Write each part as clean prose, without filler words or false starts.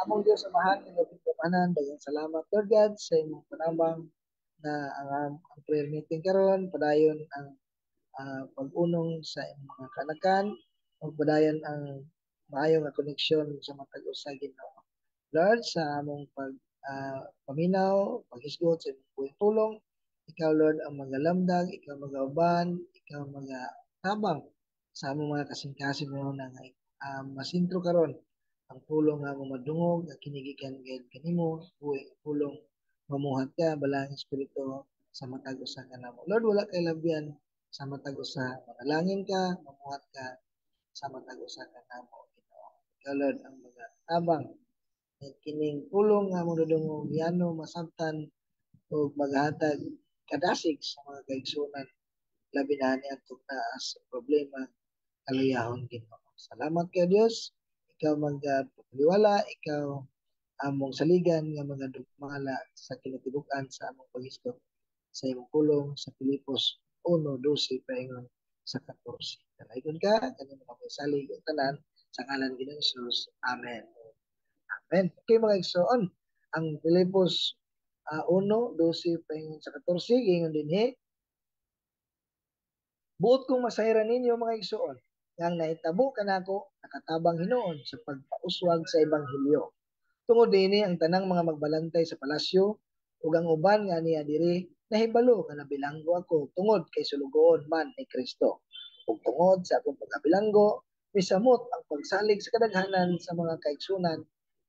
Among Diyos Amahan, Ginoo, daghang salamat, Lord God, sa imong panabang na ang prayer meeting karon padayon ang pag-unong sa imong mga kanakan ug padayon ang maayo nga koneksyon sa matag usa, Ginoo. Lord, sa among pag paminaw, paghisgot sa imong buhing tulong, ikaw, Lord, ang magalamdag, ikaw magauban, ikaw magatabang sa among mga kasing-kasing mo na masintro karon ang pulong nga among madungog nga kini gikan gayud kanimo, buhi nga pulong. Mamuhat ka, Balaang Espiritu, sa matag usa kanamo. Lord, wala kay labyan sa matag usa. Manalangin ka, mamuhat ka sa matag usa kanamo, Ginoo. Ikaw, Lord, ang mga tabang kining pulong nga among dudungog yano masabtan ug maghatag kadasig sa mga kaigsunan, labi na ani atong naa sa problema kaluyahon, Ginoo. Salamat kay Dios, ikaw magpaliwala, ikaw among saligan nga mga dugmala sa kinatibuk-an sa among paghisgot sa imong pulong sa Filipos 1:12 paingon sa 14. Dalaygon ka, kanimo kami salig ang tanan sa ngalan Ginoong Jesus. Amen. Amen. Okay, mga igsoon, ang Filipos 1:12 paingon sa 14, giingon dinhi, "Buot kong masayran ninyo, mga igsoon, nga ang nahitabo kanako nakatabang hinuon sa pagpauswag sa ebanghelyo. Tungod niini ang tanang mga magbalantay sa palasyo ug ang uban nga niya diri nahibalo nga nabilanggo ako tungod kay sulugoon man ni Kristo. Ug tungod sa akong pagkabilanggo, misamot ang pagsalig sa kadaghanan sa mga kaigsunan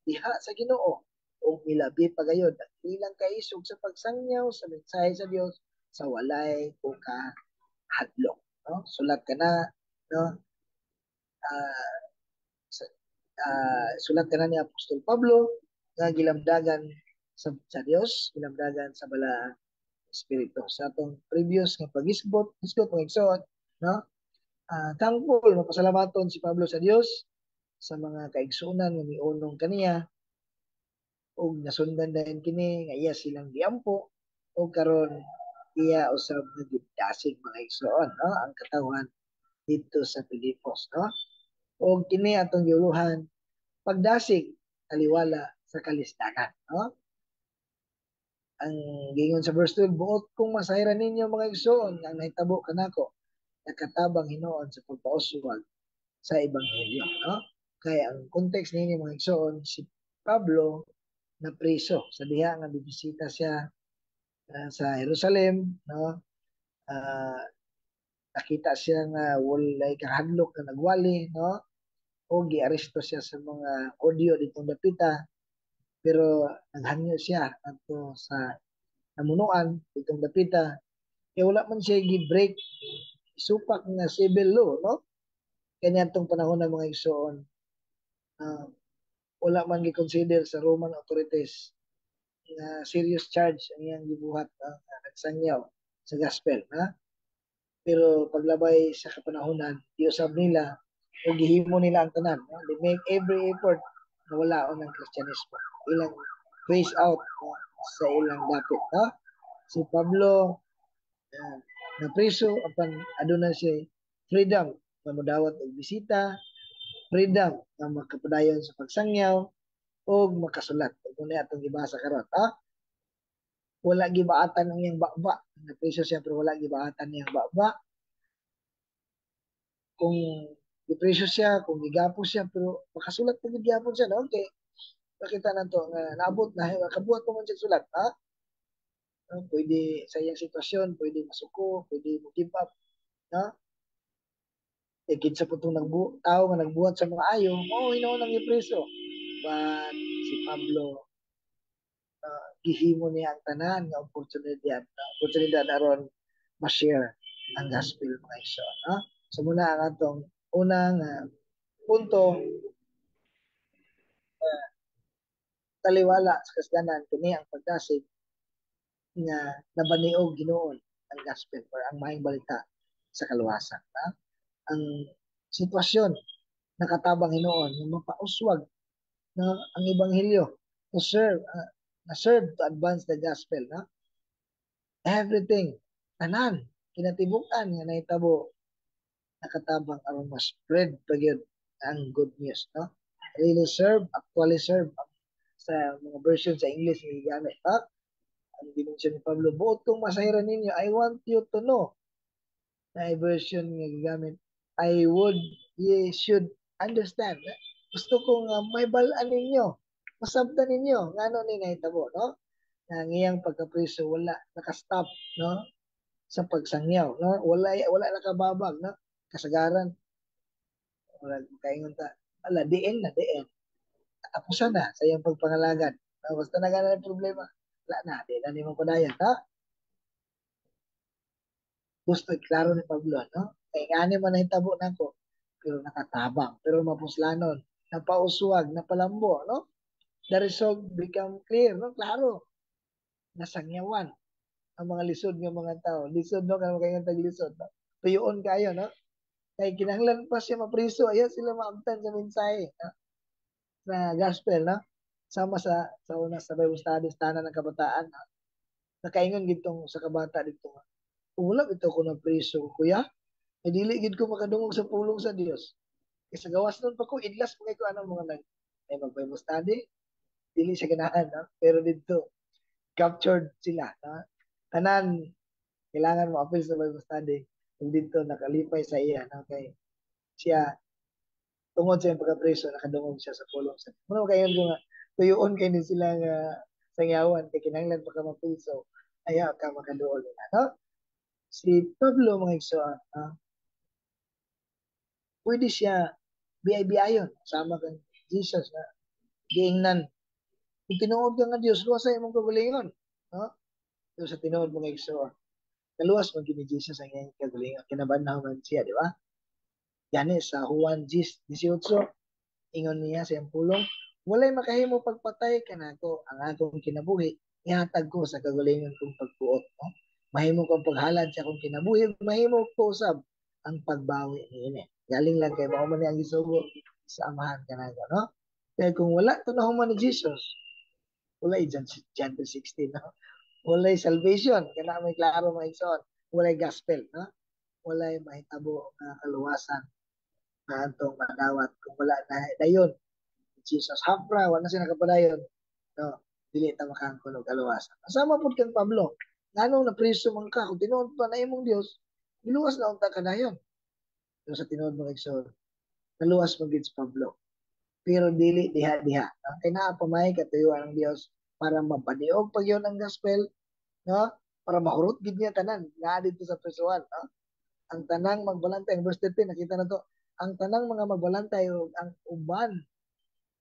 diha sa Ginoo ug milabi pa gayod ang ilang kaisog sa pagsangyaw sa mensahe sa Dios sa walay ko kahadlok." No? Sulat ka na, no? Sulat ka na ni Apostol Pablo nga gilamdagan sa Dios, gilamdagan sa Balaang Espiritu. Sa atong previous nga paghisgot, hisgot, mga igsoon, no? Thankful, mapasalamaton si Pablo sa Dios sa mga kaigsuonan nga miunong kaniya ug nasundan dayon kini nga iya silang giampo ug karon iya usab nga gidasig, mga igsoon, no, ang katawhan dito sa Filipos, no? Ug kini atong giuluhan, pagdasig taliwala sa kalisdanan, no? Ang giingon sa verse 12, "Buot kong masayran ninyo, mga igsoon, nga ang nahitabo kanako nakatabang hinuon sa pagpauswag sa ebanghelyo," no? Kaya ang context ninyo, mga igsoon, si Pablo na preso sa diha nga bibisita siya sa Jerusalem, no? Nakita siya nga walay kahadlok na nagwali, no? O giaresto siya sa mga audio ditong dapita, pero naghangyo siya adto sa namunuan ditong dapita kaya wala man siya gi-break supak nga civil law, no? Kanya atong panahon ng mga igsoon, wala man gi-consider sa Roman authorities nga serious charge ang iyang gibuhat, nagsangyaw sa gospel, ha? Pero paglabay sa kapanahonan, giusab nila o gihimo nila ang tanan, no? They make every effort na walaon ang Kristyanismo, ilang phase out, no, sa ilang dapit, no? Si Pablo na preso apan aduna siya freedom nga modawat og bisita, freedom nga makapadayon sa pagsangyaw ug makasulat. Ug muna atong gibasa karon, ha? Wala gibaatan ang iyang baba. Napreso siya pero wala gibaatan niyang baba. Kung gipreso siya, kung gigapos siya, pero makasulat pa gid gyapon siya, no? Okay. Makita nato nga naabot na kabuhat pa man siya sulat, ha? No? Pwede sa iyang sitwasyon, pwede masuko, pwede mo give up, no? Eh, kinsa po itong tao nga nagbuhat sa maayo, mao hinuon ang gipreso. But si Pablo, gihimo niya ang tanan nga oportunidad aron ma-share ang gospel, mga igsoon, no? So muna ang atong unang punto, taliwala sa kasdanan, kini ang pagdasig nga nabaniog hinuon ang gospel or ang maayong balita sa kaluwasan. Ha? Ang sitwasyon nakatabang hinuon nga mapauswag na ang ebanghelyo, to serve na serve to advance the gospel, no? Everything, tanan kinatibuk-an nga nahitabo nakatabang aron ma-spread pa gyud ang good news, no? Really serve, actually serve ang Sa mga version sa English nga gigamit, ha? Ang dimension ni Pablo, "Buot kong masayran ninyo," "I want you to know." Na version nga gigamit, "I would ye should understand." Gusto ko nga may balaan ninyo, masabtan ninyo ngano ni nahitabo, no? Na ang iyang pagkapriso wala nakastop, no, sa pagsangyaw, no? Wala nakababag, no? Kasagaran wala kaingon ta, ala, diin na diin. Tapusan na sa iyang pagpangalagad. No? Basta na gana problema. Wala na, di na nimo padayon, no? Gusto klaro ni Pablo, no? Kay ngani man nahitabo nako, pero nakatabang, pero mapuslanon, napauswag, napalambo, no? The result become clear, no? Klaro. Nasangyawan ang mga lisod nga mga tao. Lisod, no? Kaya kayong taglisod, no? Tuyoon kayo, no? Kay kinahanglan pa siya mapriso, ayaw sila maabtan sa mensahe, no? Sa gospel, no? Sama sa una sa Bible studies tanan ng kabataan, no? Nakaingon gitong sa kabata dito nga, "Kung wala ito ko na priso, kuya, ay dili gid ko makadungog sa pulong sa Dios. Kay sa gawas nun pa ko, idlas pa kay ko anong mga nag ay mag Bible study, dili siya ganahan, no?" Pero dito captured sila, no? Tanan kailangan mo apil sa Bible study ug dito nakalipay sa iya, no? Kay siya tungod sa iyang pagkapreso nakadungog siya sa pulong sa Muna kayo nga tuyoon kay ni sila nga sangyawan kay kinahanglan pa ka mapriso ayaw ka makaduol nila, no? Si Pablo, mga igsoon, no? Pwede siya BIB ayon sama kang Jesus na giingnan, "Kung tinuod ka nga Dios, luwasa imong kaugalingon," no? Pero sa tinuod, mga igsoon, naluwas man gyud ni Jesus ang iyang kaugalingon, kinabanhaw man siya, di ba? Gani sa Juan 18, ingon niya sa iyang pulong, "Walay makahimo pagpatay kanako, ang akong kinabuhi ihatag ko sa kaugalingon kong pagbuot," no? Mahimo kong paghalad sa akong kinabuhi, mahimo ko usab ang pagbawi niini. Galing lang kay mao man ni ang gisugo sa Amahan kanako, no? Kaya kung wala to nahuman ni Jesus, walay John 16, no? Walay salvation, kana may klaro, mga igsoon, walay gospel, no? Walay mahitabo nga kaluwasan na atong madawat kung wala na dayon Jesus. Hapra, wala siya nakapadayon, no? Dili ta makaangkon og kaluwasan. Kasama pud kang Pablo, nganong napriso man ka? Kung tinuod pa na imong Dios, giluwas na unta ka dayon. Pero sa tinuod, mga igsoon, naluwas man gid si Pablo. Pero dili diha-diha. No? Kay naa pa may katuyuan ng Dios para mapaniog pag yun ang gospel, no? Para mahurot gid niya tanan naa dito sa prisuhan, no? Ang tanang magbalantay, ang verse 13, nakita na to, ang tanang mga magbalantay ug ang uban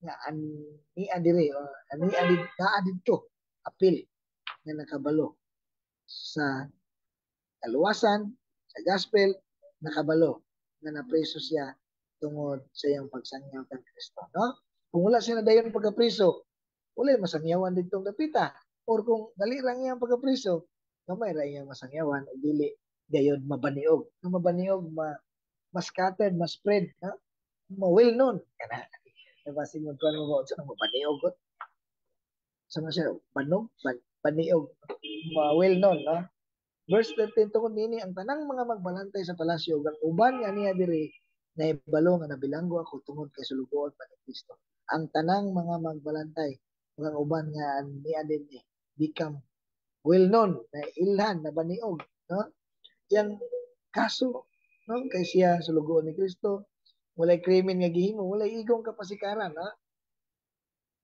nga ani adire o ani adi naa didto apil nga nakabalo sa kaluwasan sa gospel, nakabalo nga napreso siya tungod sa iyang pagsangyaw kang Kristo, no? Kung wala siya nadayon pagkapriso, wala masangyawan ditong dapita, or kung dali lang iyang pagkapriso, gamay ra iyang masangyawan ug dili gayon mabaniog. Kung mabaniog, ma scattered, ma-spread, no? Ma well known kana. Nabasig mo kuan mo ba sa mabaniog sa mga siya banog ban, baniog, ma well known, no? Verse 13, tungod nini ang tanang mga magbalantay sa palasyo ug ang uban nga niya diri nahibalo nga nabilanggo ako tungod kay sulugoon pa ni Kristo. Ang tanang mga magbalantay ug ang uban nga niya dinhi become well known, na ilhan, na baniog, no? Yang kaso, no? Kay siya sulugoon ni Kristo, walay krimen nga gihimo, walay igong kapasikaran, no?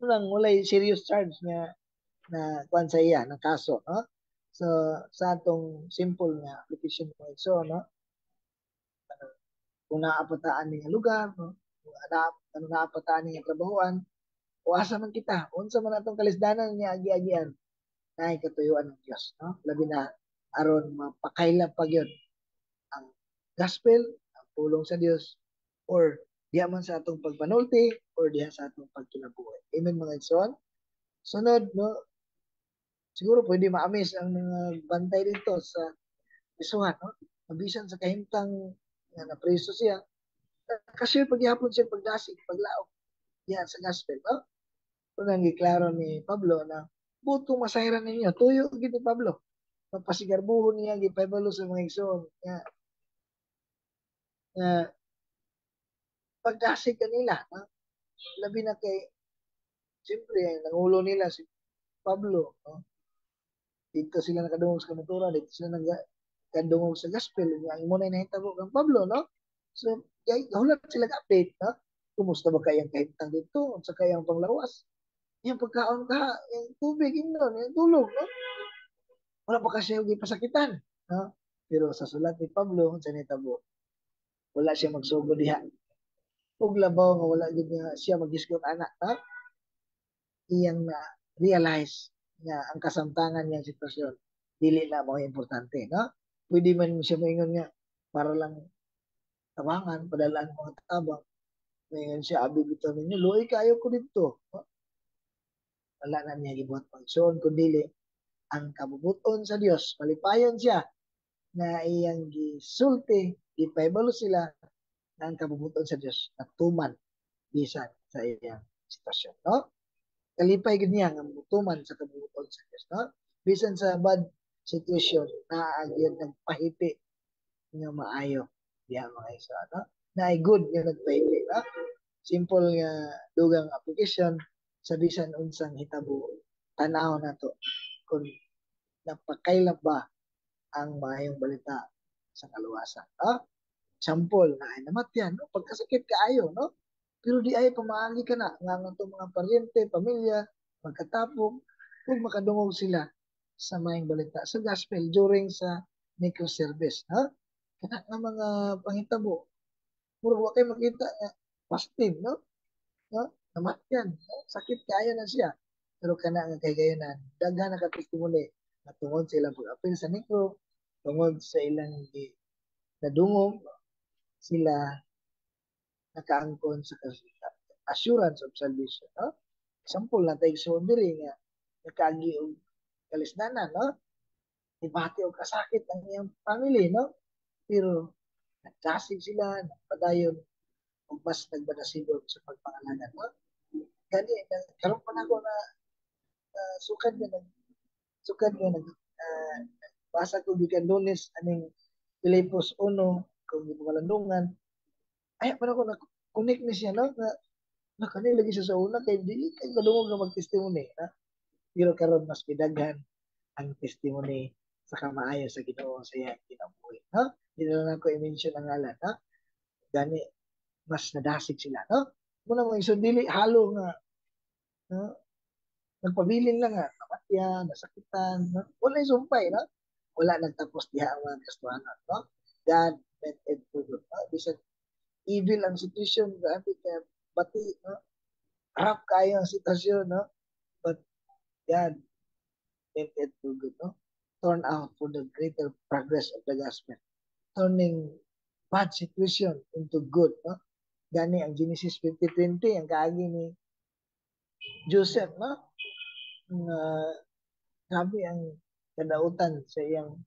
Walang walay serious charge nga na kuan sa iya na kaso, no? So sa atong simple nga application mo, so no, kung naapataan ni nga lugar, no, kung ano naapataan ni nga trabahoan, o asa man kita, unsa man atong kalisdanan niya agi-agian, naay katuyuan ng Dios, no? Labi na aron mapakaila pa gyud ang gospel, ang pulong sa Dios, or diha man sa atong pagpanulti or diha sa atong pagkinabuhi. Amen, mga igsoon. Sunod, no, siguro pwede ma-amaze ang mga bantay dito sa prisuhan, no? Mabisan sa kahimtang nga napreso siya, kasi paghihapon siya pagdasig, paglaog diha sa gospel, no? Unang giklaro ni Pablo na buot kong masayran ninyo, tuyo gid ni Pablo. Mapasigarbuhon niya gipahibalo sa mga igsoon nga pagdasig kanila, no? Labi na kay Siyempre, ang nangulo nila si Pablo, no? Dito sila nakadungog sa kamatuoran, dito sila nagkadungog sa gospel, ang imo na nahitabo kang Pablo, no? So, hulat sila update, no? Kumusta ba kayang kahimtang dito? Unsa kayang panglawas? Yung pagkaon ka, yung tubig, ingnon, yung tulog, no? Wala pa kasi yung gipasakitan, no? Pero sa sulat ni Pablo, unsa nahitabo? Wala siya magsugo diha. Ug labaw nga wala gid niya siya maghisgot ana, no? Iyang na realize nga ang kasamtangan niyang sitwasyon dili na mao importante, no? Pwede man siya moingon nga para lang tabangan, padalaan mga tabang. Moingon siya, "Abi bitaw ninyo, luoy kaayo ko didto." No? Wala na niya gibuhat pagsuon kun dili ang kabubuton sa Dios. Malipayon siya na iyang gisulti, gipahibalo sila na ang kabubuton sa Dios natuman bisan sa iyang sitwasyon, no? Kalipay gid niya nga mutuman sa kabubuton sa Dios, no? Bisan sa bad situation, naa gyud nagpahipi nga maayo diha, mga isa, no? Naay good nga nagpahipi, no? Simple nga dugang application sa bisan unsang hitabo, tan-aw nato kung napakaila ba ang maayong balita sa kaluwasan, no? Example, na ay namatyan, no? Pagkasakit kaayo, no? Pero di ay pamaagi ka na nga ang atong mga paryente, pamilya, magkatapong, ug makadungog sila sa maayong balita sa gospel during sa necro service, ha? Kana nga mga panghitabo, murag wa kay makita nga positive, no? No? Namatyan, no? Sakit kaayo na siya. Pero kana nga kahigayonan, daghan na ka testimony na tungod sa ilang pag-apil sa necro, tungod sa ilang nadungog, sila nakaangkon sa assurance of salvation, no? Example na tayo sa diri nga nakaagi og kalisdanan, no? Ibati og kasakit ang iyang family, no? Pero nagdasig sila, nagpadayon ug mas nagbanasibog sa pagpangalagan, no? Gani karon pa nako na sukad nga nag basa ko gikan Lunes aning Filipos 1 kung gipalandungan ay pa nako na connect ni siya, no, na na kani lagi siya sa una kay dili kay kadungog nga mag-testimony, ha? Pero karon mas pidaghan ang testimony sa kamaayo sa Ginoo sa iyang kinabuhi, no? Di na lang ko i-mention ang ngalan, ha? Gani mas nadasig sila, no? Muna mo igsoon, dili halo nga, no, nagpabilin lang nga namatyan, nasakitan, no? Wala sumpay, no? Wala nagtapos diha ang mga Kristohanon, no? God meant it for good, no? Bisan evil ang sitwasyon, grabe ka bati, no? Rough kayo ang sitwasyon, no? But God meant it for good, no? Turn out for the greater progress of the gospel. Turning bad situation into good, no? Gani ang Genesis 50:20, ang kaagi ni Joseph, no? Nga grabe ang kadautan sa iyang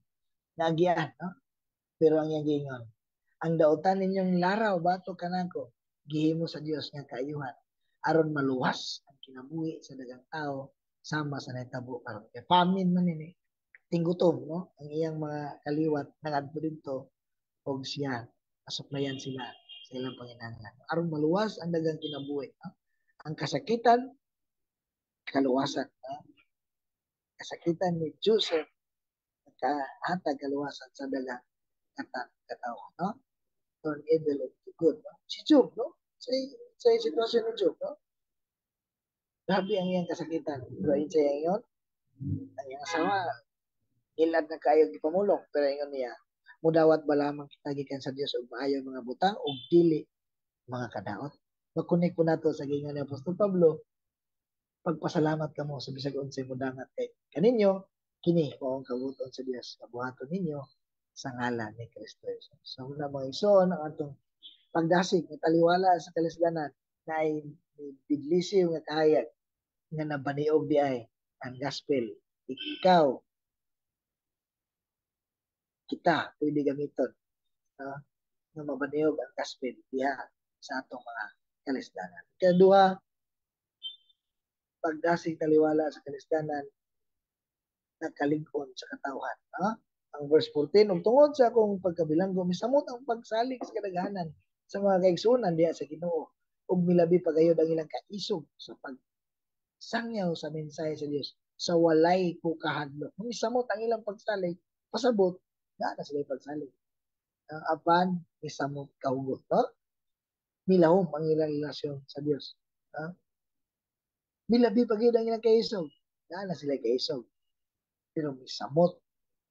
naagian, no? Pero ang iyang giingon, "Ang dautan ninyong laraw batok kanako, gihimo sa Dios nga kaayuhan aron maluwas ang kinabuhi sa daghang tao sama sa nahitabo karon." Kay famine man ini, tinggutom, no? Ang iyang mga kaliwat nangadto didto og siya kasuplayan sila sa ilang panginahanglan aron maluwas ang daghang kinabuhi, no? Ang kasakitan, kaluwasan, no? Kasakitan ni Joseph nakahatag kaluwasan sa daghang katawo, no? Turn evil into good, no? Si Job, no? Sa sitwasyon ni Job, no? Grabe ang iyang kasakitan. Pero ayon sa iyang, ang iyang asawa, ilad na kayo gipamulong. Pero ingon niya, "Mudawat ba lamang kita gikan sa Dios og maayo mga butang og dili mga kadaot?" Makunik po nato sa giingon ni Apostol Pablo, "Pagpasalamat kamo sa bisag unsay mudangat kay kaninyo, kini mao ang kabubut-on sa Dios nga buhaton ninyo sa ngalan ni Kristo Jesus." So una, mga igsoon, ang atong pagdasig nga taliwala sa kalisdanan na ay biglisiw nga kahayag nga nabaniog di ay ang gospel. Ikaw, kita, pwede gamiton, no, nga mabaniog ang gospel diha sa atong mga kalisdanan. Kaduha, pagdasig taliwala sa kalisdanan, nagkalig-on sa katawhan. No? Ang verse 14, "Ug tungod sa akong pagkabilanggo, misamot ang pagsalig sa kadaghanan sa mga kaigsuonan diha sa Ginoo, ug milabi pa gayud ang ilang kaisog sa Sangyaw sa mensahe sa Dios sa walay kukahadlok. Kung isamot ang ilang pagsalig, pasabot, na na sila pagsalig. Ang apan, isamot kahugot. No? Milahom ang ilang relasyon sa Dios. No? Milabi pa gyud ang ilang kaisog. Na na sila kaisog. Pero misamot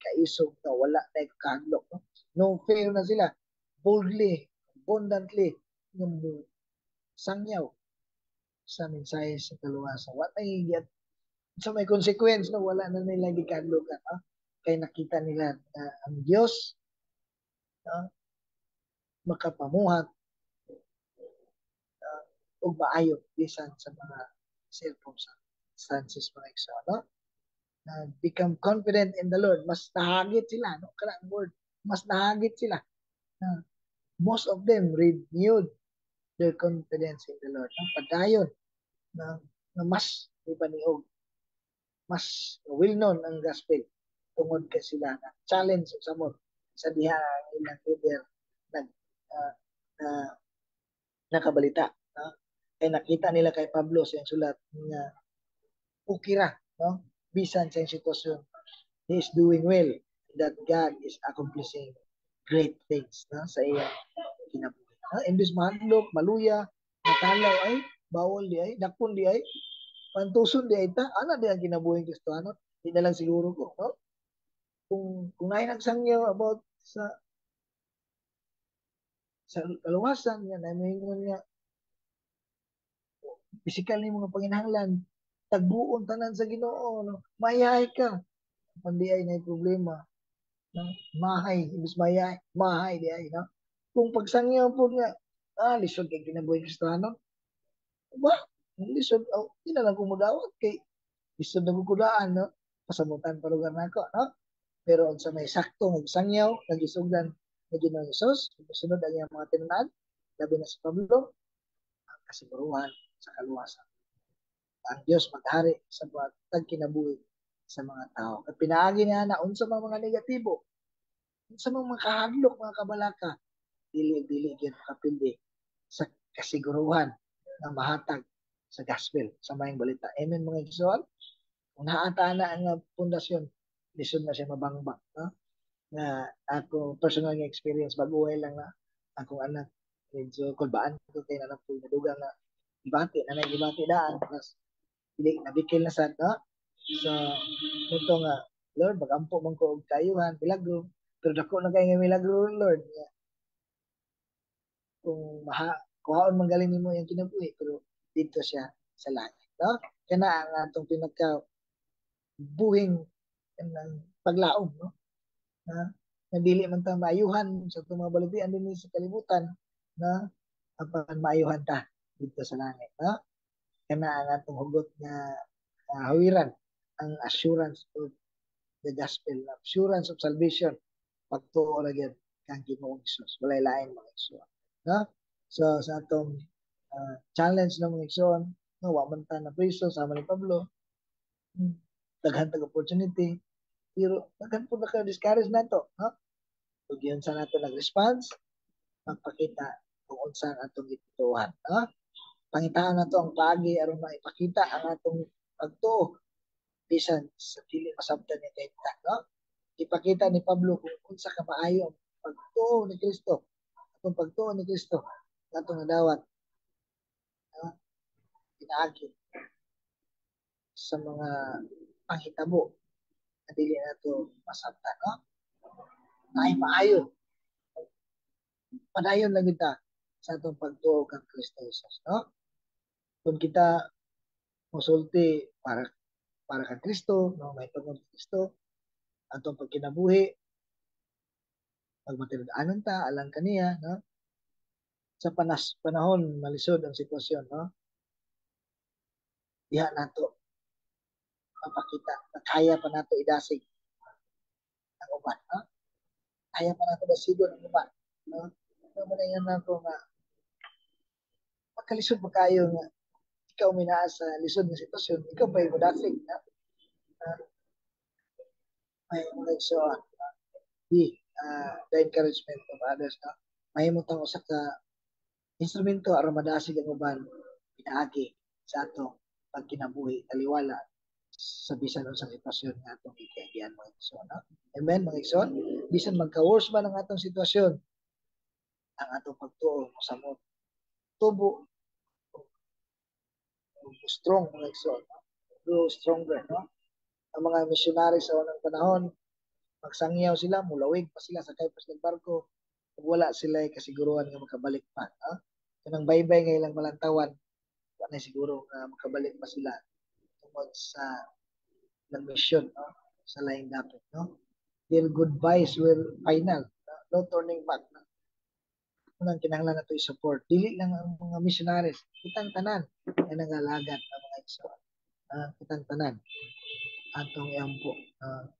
kaisog na wala na kahadlok. No? No fear na sila. Boldly, abundantly, yung sangyaw sa mensahe sa kaluwasan. Wa nay sa may consequence, no, wala na nila gikadlokan, no? Kay nakita nila na ang Dios, no, makapamuhat ug maayo bisan sa mga circumstances, mga igsoon, no? Na become confident in the Lord, mas nahagit sila, no? Kanang word, mas nahagit sila. Most of them renewed their confidence in the Lord. No? Padayon na mas ipaniog, mas well known ang gospel tungod kay sila na challenge sa samot sa diha ang ilang leader nag na nakabalita, no? Kay nakita nila kay Pablo sa iyang sulat nga okay ra, no, bisan sa iyang sitwasyon, he is doing well, that God is accomplishing great things, no, sa iyang kinabuhi, no? Imbis mahadlok, maluya, natalaw, ay bawol di ay, dakpon di ay, pantuson di ay ta, ana di ang kinabuhing Kristiyano, di na lang siguro ko, no? Kung naay nagsangyaw about sa kaluwasan nga na moingon nga pisikal ni mga panginahanglan tagbuon tanan sa Ginoo, no, mayahay ka, apan di ay nay problema, no, mahay imbis mayahay, mahay di ay, no? Kung pagsangyaw pod nga lisod kay kinabuhi Kristiyano ba, lisod, oh, di na lang ko mudawat kay lisod na kudaan, no, pasamutan pa lugar nako, no? Pero unsa may sakto nga sangyaw nagisugdan ni Ginoong Hesus, sunod ang iyang mga tinunan, labi na si Pablo, ang kasiguruhan sa kaluwasan. Ang Dios maghari sa buhat kinabuhi sa mga tao. At pinaagi niya na unsa man mga negatibo, unsa man mga kahadlok, mga kabalaka, dili dili gyud makapildi sa kasiguruhan nga mahatag sa gospel, sa maayong balita. Amen, mga igsoon. Kung naa na ang pundasyon, lisod na siya mabangbang, no? Na ako personal nga experience, baguhay lang na akong anak medyo kulbaan ko kay na po nadugang na gibati na gibati daan, plus dili nabikil na sad, no? So muto nga, "Lord, magampo man ko og kaayuhan, milagro," pero dako na kay nga milagro, Lord, nga kung maha kuhaon man galing nimo yung kinabuhi, pero dito siya sa langit, no? Kana ang atong pinaka buhing ng paglaom, no, na dili man ta maayuhan sa atong mga balatian dinhi sa kalibutan, na apan maayuhan ta dito sa langit, no? Kana ang atong hugot nga hawiran, ang assurance of the gospel, assurance of salvation, pagtuo ra gyud kang Ginoong Hesus, walay lain, mga igsoon, no? So sa atong challenge ng mga igsoon, no, wa man ta na priso sama ni Pablo, daghan tag opportunity, pero daghan po naka discourage nato, no? Ug yun sa nato nag-response, magpakita kung unsa ang atong gituohan, no? Pangitaan nato ang paagi aron maipakita ang atong pagtuo bisan sa dili masabtan ni kahimtang, no? Ipakita ni Pablo kung unsa ka maayo ang pagtuo ni Kristo, atong pagtuo ni Kristo nga atong nadawat, no? Pinaagi sa mga panghitabo na dili nato masabtan, no? Ay maayo, padayon lang kita sa atong pagtuo kang Kristo Jesus, no? Kung kita musulti para para kang Kristo, no, may tungod Kristo, atong pagkinabuhi, pagmatinud-anon ta alang kaniya, no? Sa panahon malisod ang sitwasyon, no? Diha nato mapakita na kaya pa nato idasig ang uban, no? Kaya pa nato dasigon ang uban, no? No, man nako nga magkalisod pa kayo nga ikaw may naa sa lisod nga sitwasyon, ikaw pa yung modasig, no? May mga igsoon, be the encouragement of others, no? Mahimo tang usa ka instrumento aron madasig ang uban pinaagi sa atong pagkinabuhi, taliwala sa bisan unsang sitwasyon nga atong gikiagian, mga igsoon, no? Amen, mga igsoon. Bisan magka-worse man ang atong sitwasyon, ang atong pagtuo mosamot, tubo, strong, mga igsoon, no? Grow stronger, no? Ang mga missionary sa unang panahon, magsangyaw sila, mulawig pa sila, sakay pa sila barko, ug wala sila kasiguruhan nga makabalik pa, no? Kanang baybay nga ilang malantawan, wala siguro nga makabalik pa sila tungod sa ng mission, no? Sa laing dapit, no? Their goodbyes were final, no? No turning back, no? Unang kinahanglan nato i-support dili lang ang mga missionaries, kitang tanan nga nangalagat ang mga igsoon, kitang tanan atong iampo ang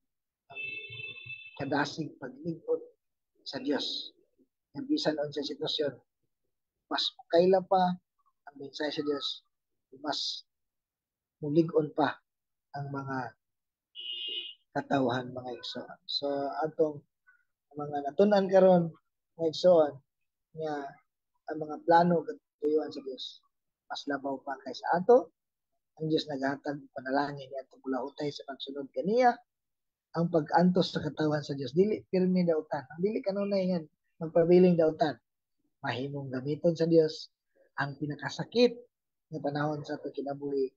kadasig paglingkod sa Dios nga bisan unsa sitwasyon, mas kaila pa ang mensahe sa Dios, mas mulig-on pa ang mga katawhan, mga igsoon. So atong mga natun-an karon, mga igsoon, nga ang mga plano katuyuan sa Dios mas labaw pa kaysa ato. Ang Dios naghatag panalangin niya atong bulahutay sa pagsunod kaniya. Ang pag-antos sa katawhan sa Dios dili pirmi dautan. Ang dili kanunay nga magpabiling dautan. Mahimong gamiton sa Dios ang pinakasakit nga panahon sa atong kinabuhi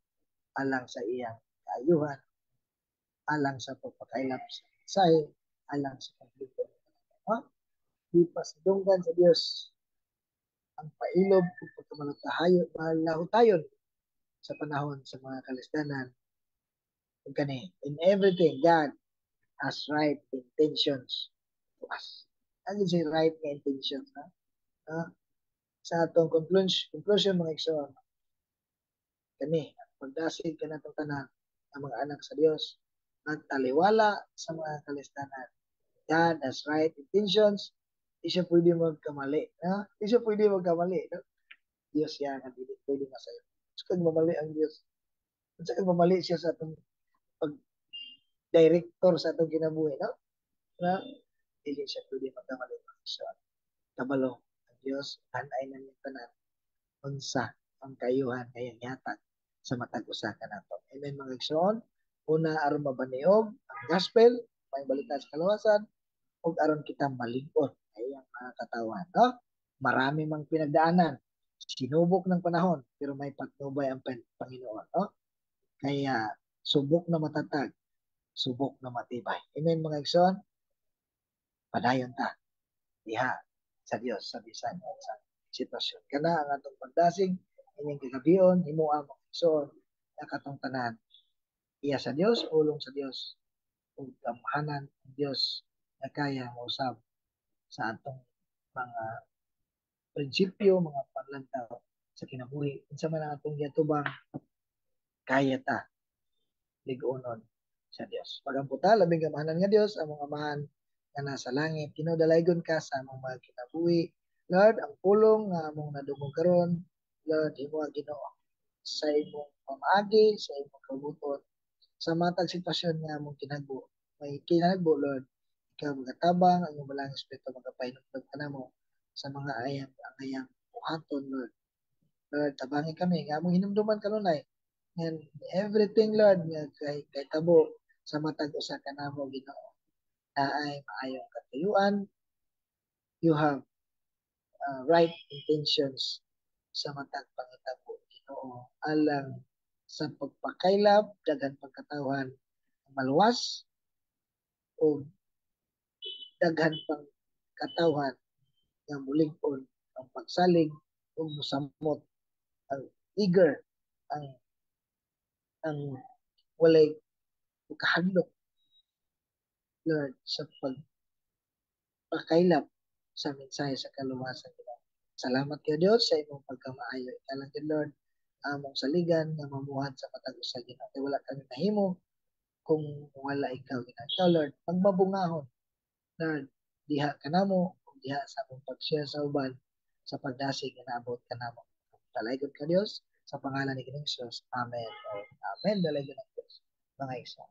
alang sa iyang kaayuhan, alang sa pagpakailap sa mensahe, alang sa paglingkod. Ha? Di pasidunggan sa Dios ang pailob ug pagkamalutahayo malahutayon sa panahon sa mga kalisdanan. Ug kani, in everything, God has right intentions to us. Ano siya right nga intentions, ha? Ha? Sa atong conclusion, mga igsoon, kani, ang pagdasig kanatong tanan ang mga anak sa Dios nagtaliwala sa mga kalisdanan. God has right intentions. Di siya pwede magkamali. Ha? Di siya pwede magkamali. No? Diyos siya nga dili pwede masayo. So, kag mamali ang Diyos. Unsa kag mamali siya sa atong pag director sa atong kinabuhi, no? Na dili siya pwede magkamali. So, kabalo ang Diyos, hanay na niyang tanan unsa ang kayuhan kaya gihatag sa matag usa kanato. Amen, mga igsoon. Una, aron mabaniog ang gospel, may balita sa kaluwasan, ug aron kita malig-on ay ang mga katawan, no? Marami mang pinagdaanan, sinubok ng panahon, pero may patnubay ang Panginoon, no? Kaya subok na matatag, subok na matibay. Amen, mga igsoon. Padayon ta diha sa Dios sa bisan sa sitwasyon. Kana ang atong pagdasig inyong kagabion, himoa, mga igsoon, na katong tanan iya sa Dios, ulong sa Dios ug gamhanan ang Dios na kaya mausab sa atong mga prinsipyo, mga panlantaw sa kinabuhi. Unsa man ang atong giatubang, kaya ta lig-onon sa Dios. Pagampo ta. Labing gamhanan nga Dios, among Amahan nga nasa langit, Ginoo, dalaygon ka sa among mga kinabuhi. Lord, ang pulong nga among nadungog karon, Lord, himoa Ginoo sa imong pamaagi, sa imong kabubut-on, sa matag sitwasyon nga among kinagbo. May kinagbo, Lord, ikaw magatabang, ang imong Balaang Espiritu magapahinumdom kanamo sa mga ayang ang ayang buhaton, Lord. Lord, tabangi kami nga among hinumduman kanunay. And everything, Lord, nga kay tabo sa matag usa kanamo, Ginoo, naay maayong katuyuan. You have right intentions sa matag pangitabo, Ginoo, alang sa pagpakaylap daghan pagkatawhan maluwas o daghan pang katawhan nga mulig-on ang pagsalig ug mosamot ang eager ang walay kahadlok, Lord, sa pagpakaylap sa mensahe sa kaluwasan. Salamat kay Dios sa imong pagkamaayo. Ikaw lang, Lord, among saligan nga mamuhat sa matag usa, Ginoo. Kay wala kami mahimo kung wala ikaw, Ginoo. Ikaw, Lord, pagmabungahon, Lord, diha kanamo ug diha sa among pag-share sa uban sa pagdasig nga naabot kanamo. Dalaygon ka, Dios, sa pangalan ni Ginoong Hesus. Amen. Amen. Dalaygon ang Dios, mga igsoon.